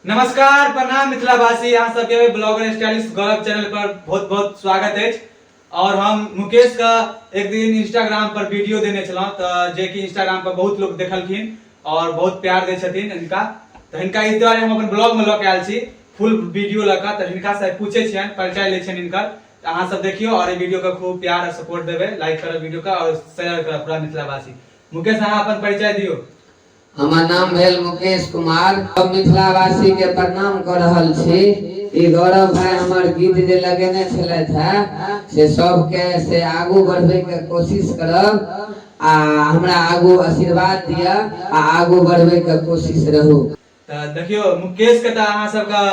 नमस्कार, प्रणाम मिथिलावासी, अहाँ सबके ब्लॉगर स्टाइलिश गौरव चैनल पर बहुत बहुत स्वागत अछि। और हम मुकेश का एक दिन इंस्टाग्राम पर वीडियो देने छलहुँ, तऽ जे कि इंस्टाग्राम पर बहुत लोग देखलखिन और बहुत प्यार दै छथिन हिनका। तऽ हिनका इस दुआरे हम अपन ब्लॉग में लऽ के आयल छी फुल वीडियो लऽ कऽ। तऽ हिनका से पूछै छियनि, परिचय लै छियनि हिनकर। तऽ अहाँ सब देखियौ और ई वीडियो के खूब प्यार और सपोर्ट देबै, लाइक करब वीडियो के और शेयर करब पूरा मिथिलावासी। मुकेश, अहाँ अपन परिचय दियौ। हमर नाम भेल मुकेश कुमार। सब मिथिलावासी के प्रणाम कऽ रहल छी। ई गौरव भाई हमर गीत जे लगेने छलथि हे से सबके से आगू बढ़बै के कोशिश करब आ हमरा आगू आशीर्वाद दिअ आ आगू बढ़बै के कोशिश रहू। तऽ देखियौ, मुकेश के तऽ अहाँ सबके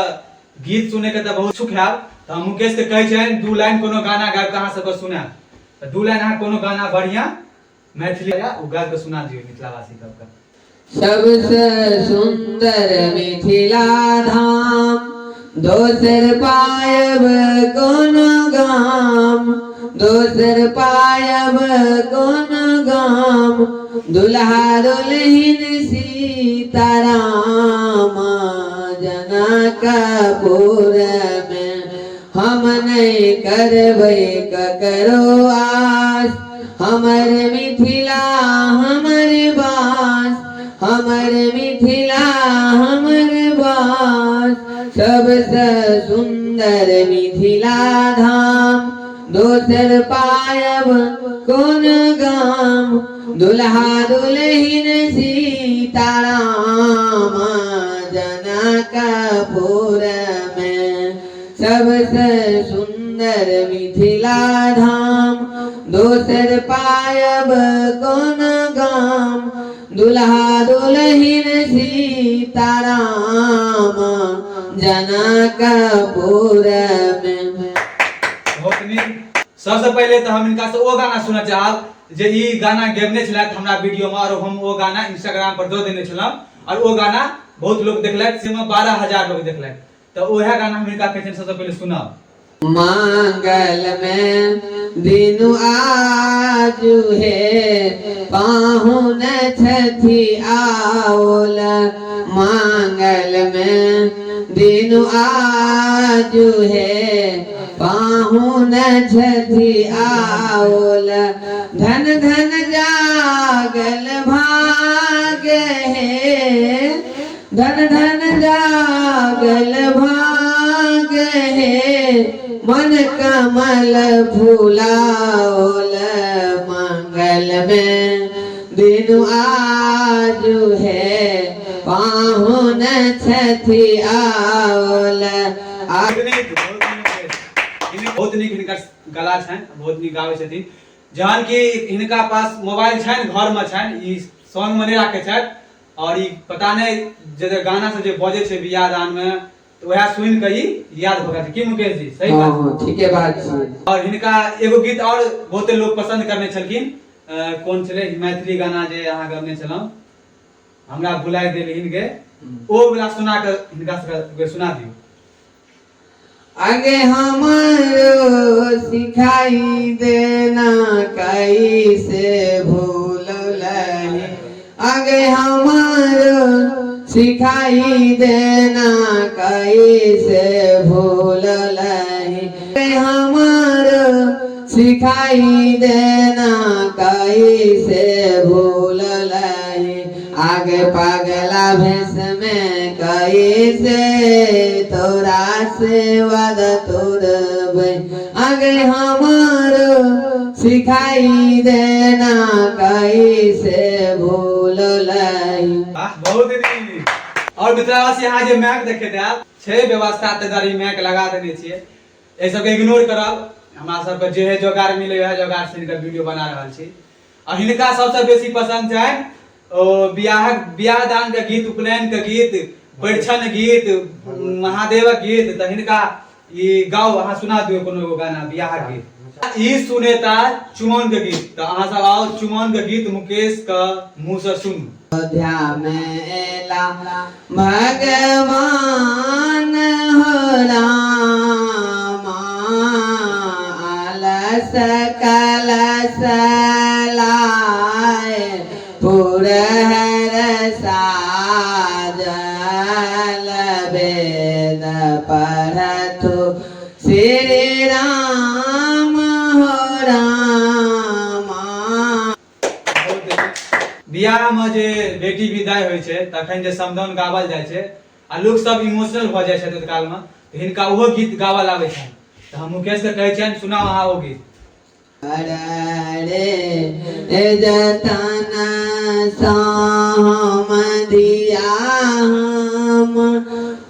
गीत सुनै के तऽ बहुत इच्छुक हैब। तऽ हम मुकेश के कहै छियनि दू लाइन कोनो गाना गाबि कऽ अहाँ सबके सुनायब। तऽ दू लाइन अहाँ कोनो गाना बढ़िआँ मैथिली ओ गाबि कऽ सुना दियौ मिथिलावासी सबके। सबसे सुंदर मिथिला धाम, दोसर पायब कोन गाम, दोसर पायब कोन गाम, दुल्हा दुल्हिन सीताराम, जनकपुर में हम नहि करबै ककरो आस, हमर मिथिला हमर बास, हमर मिथिला हमर बास, सबसँ सुन्दर मिथिला धाम, दोसर पायब कोन गाम, दुल्हा दुल्हिन सीताराम, जनकपुर में सबसे सुन्दर मिथिला धाम, दोसर पायब कोन गाम, दुल्हा दुल्हिन सीताराम, जनकपुर में। बहुत नीक। सबसे पहिले तऽ हम हिनका से ओ गाना सुनऽ चाहब जे ई गाना गेबने छलथि हमरा वीडियो में, और हम ओ गाना इंस्टाग्राम पर दऽ देने छलहुँ और ओ गाना बहुत लोग देखलथि, जाहिमे 12,000 लोग देखलथि। तऽ ओएह गाना हम हिनका कहै छियनि सबसे पहिले सुनब। मंगल में दिनु आजु हे पाहुन छथि आओल, मंगल में दिनु आजु हे पाहुन छथि आओल, धन धन जागल भाग हे, धन धन जागल भाग हे, मन कमल फूलाओल, मंगल में दिनु आजु हे पाहुन छथि आओल। बहुत नीक, बहुत नीक, बहुत नीक हिनकर गला छनि, बहुत नीक गाबै छथिन। जहन कि हिनका पास मोबाइल छनि, घर में छनि, ई सॉन्ग में नहि राखै छथि। और ई पता नहि जे गाना सब जे बजै छै बियाह दान में, तऽ वएह सुनि कऽ ई याद भऽ गेल छै। की मुकेश जी, सही बात? हँ, ठीके बात छै। और हिनका एगो गीत और बहुते लोग पसंद करने छलखिन, कोन छलै मैथिली गाना जे अहाँ गबने छलहुँ, हमरा भुलाइ देलहिन गे, ओ वला सुना कऽ हिनका सबके सुना दियौ। आगे हमारो सिखाई देना कैसे भूललही, आगे हमारो सिखाई देना कैसे भूललही, हमारो सिखाई देना कैसे भूललही, आगे पागला भेष में कैसे तोरा से वादा तोड़बै, आगे हमारो सिखाई देना कैसे भूललही। वाह, बहुत नीक। और मिथिलावासी, अहाँ जे माइक देखैत आयब छै व्यवस्था, ताहि दुआरे ई माइक लगा देने छियै। एहि सबके इग्नोर करब। हमरा सबके जे है जोगाड़ मिले वएह जोगाड़ से हिनकर वीडियो बना रहल छी। और हिनका सबसे बेसी पसंद छनि ओ बियाह दान के गीत, उपनयन के गीत, परिछन गीत, महादेवक गीत। तऽ हिनका ई गाओ, अहाँ सुना दियौ कोनो एगो गाना बियाहक गीत। ई सुनेता चुमाओन के गीत। तऽ अहाँ सब आओ चुमाओन के गीत मुकेश के मुंह से सुनू। अयोध्या में एला भगवान हो रामा, आलस कलश लाए पुरहर साजल। वेद पढ़थु श्री राम हो रामा। बियाह में जे बेटी विदाई होइ छै तखन जे समदाउन गावल जाइ छै आ लोक सब इमोशनल भऽ जाइ छथि ओहि काल में, तऽ हिनका ओहो गीत गावल आबै छनि। तऽ हम मुकेश के कहै छियनि, सुनाउ अहाँ ओ गीत। अरे जतन हम धिया हम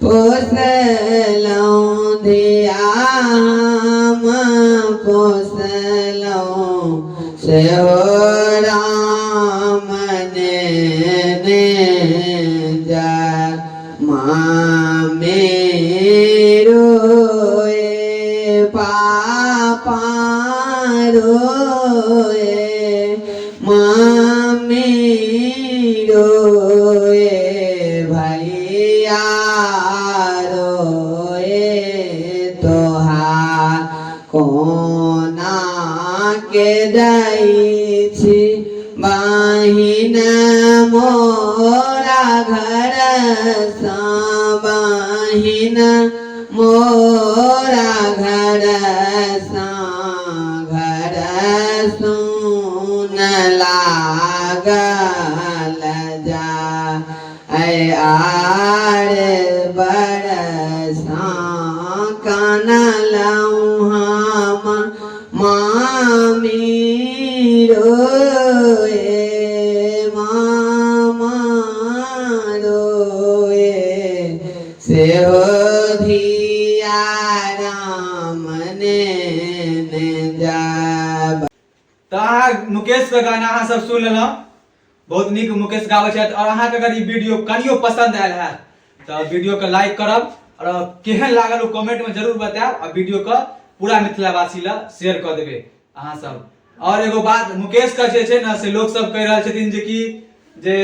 पोसलहुँ, धिया हम पोसलहुँ, से हो राम ने जा मामे रोए पापा रोए, मामी रोए, भैया रोए, तोहार कोना के जाइ छी बहिन मोरा घर सँ, बहिन मोरा घर सँ, घर सुन लागल जा ऐ आर बरसा कानलहुँ हम मामी रोए, मामा रोए, से हो धिया राम ने जाब। तऽ अहाँ मुकेश के गाना अहाँ सब सुन लेलहुँ, बहुत नीक मुकेश गाबै छथि। और अहाँके अगर ई वीडियो कनियो पसंद आयल हैत तऽ वीडियो के लाइक करब और केहन लागल ओ कमेंट में जरूर बतायब और वीडियो के पूरा मिथिलावासी लए शेयर कऽ देबै अहाँ सब। और एगो बात मुकेश के जे छै ने से लोक सब कहि रहल छथिन जे कि जे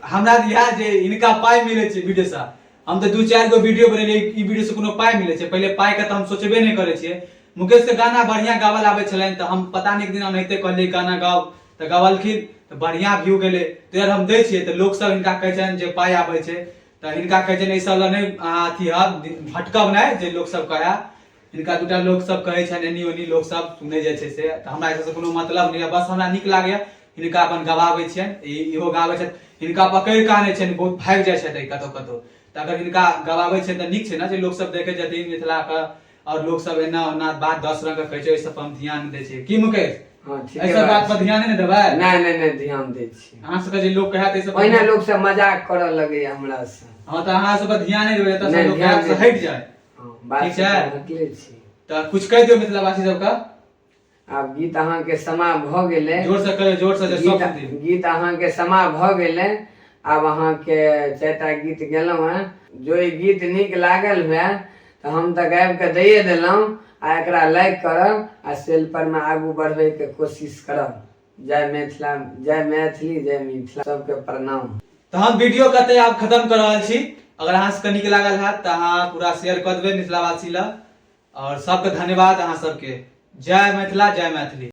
हमरा इएह जे हिनका पाइ मिलै छै वीडियो से, हम तऽ 2-4 गो वीडियो बनेलियै, ई वीडियो से कोनो पाइ मिलै छै? पहिले पाइ के तऽ हम सोचबे नहि करै छियै। मुकेश के गाना बढ़िया गावल आबै छलनि तऽ हम पता नहि एक दिन ओनाहिते कहलियै गाना गाउ तऽ गावलखिन तऽ बढ़िया व्यू गेलै। तऽ यार हम दै छियै तऽ लोक सब हिनका कहै छनि जे पाइ आबै छै, तऽ हिनका कहै छनि एहि सब लए नहि अहाँ अथी हब भटकब नहि जे लोक सब कहै। हिनका दूटा लोक सब कहै छनि एनी ओनी लोक सब सुनै जाइ छै से, तऽ हमरा एहि सबसँ कोनो मतलब नहि यऽ, बस हमरा नीक लागैए हिनका अपन गवाबै छियनि। इहो गाबै छथि, हिनका पकड़ि कऽ आनै छियनि, बहुत भागि जाइ छथि कतहु कतहु, तऽ अगर हिनका गवाबै छियनि तऽ नीक छै ने जे लोक सब देखै छथिन मिथिलाके। और लोक सब एना ओना बात 10 रंग के कहै छै, ओहि सब पर हम ध्यान नहि दै छियै। की मुकेश? हँ, ठीके एहि सब बात पर ध्यान नहि देबै? नहि नहि नहि, ध्यान दै छियै। अहाँ सबके जे लोक कहत एहि सब ओहिना लोक सब मजाक करऽ लगैया हमरा से। हँ, तऽ अहाँ सब पर ध्यान नहि देबै तऽ सब लोक ध्यान से हटि जाय। हँ, बात ठीक छै? से हटले छी। तऽ कुछ कहि दियौ मिथिलावासी सबके। आब गीत अहाँके समा भऽ गेलै। जोर से कहियौ, जोर से जे सब सुनथिन। गीत अहाँके समा भऽ गेलै। आब अहाँके 4टा गीत गेलहुँ हेँ। जो ई गीत नीक लागल हुए तऽ हम तऽ गाबि कऽ दैए देलहुँ, आ एकरा लाइक करब आ सेल पर मे आगू बढ़बैके कोशिश करब। जय मिथिला, जय मैथिली, जय मिथिला, सबके प्रणाम। तऽ हम वीडियो कतै आब खत्म कऽ रहल छी। अगर अहाँ सबके नीक लागल हैत तऽ अहाँ पूरा शेयर कऽ देबै मिथिलावासी लए, और सबके धन्यवाद अहाँ सबके। जय मिथिला, जय मैथिली।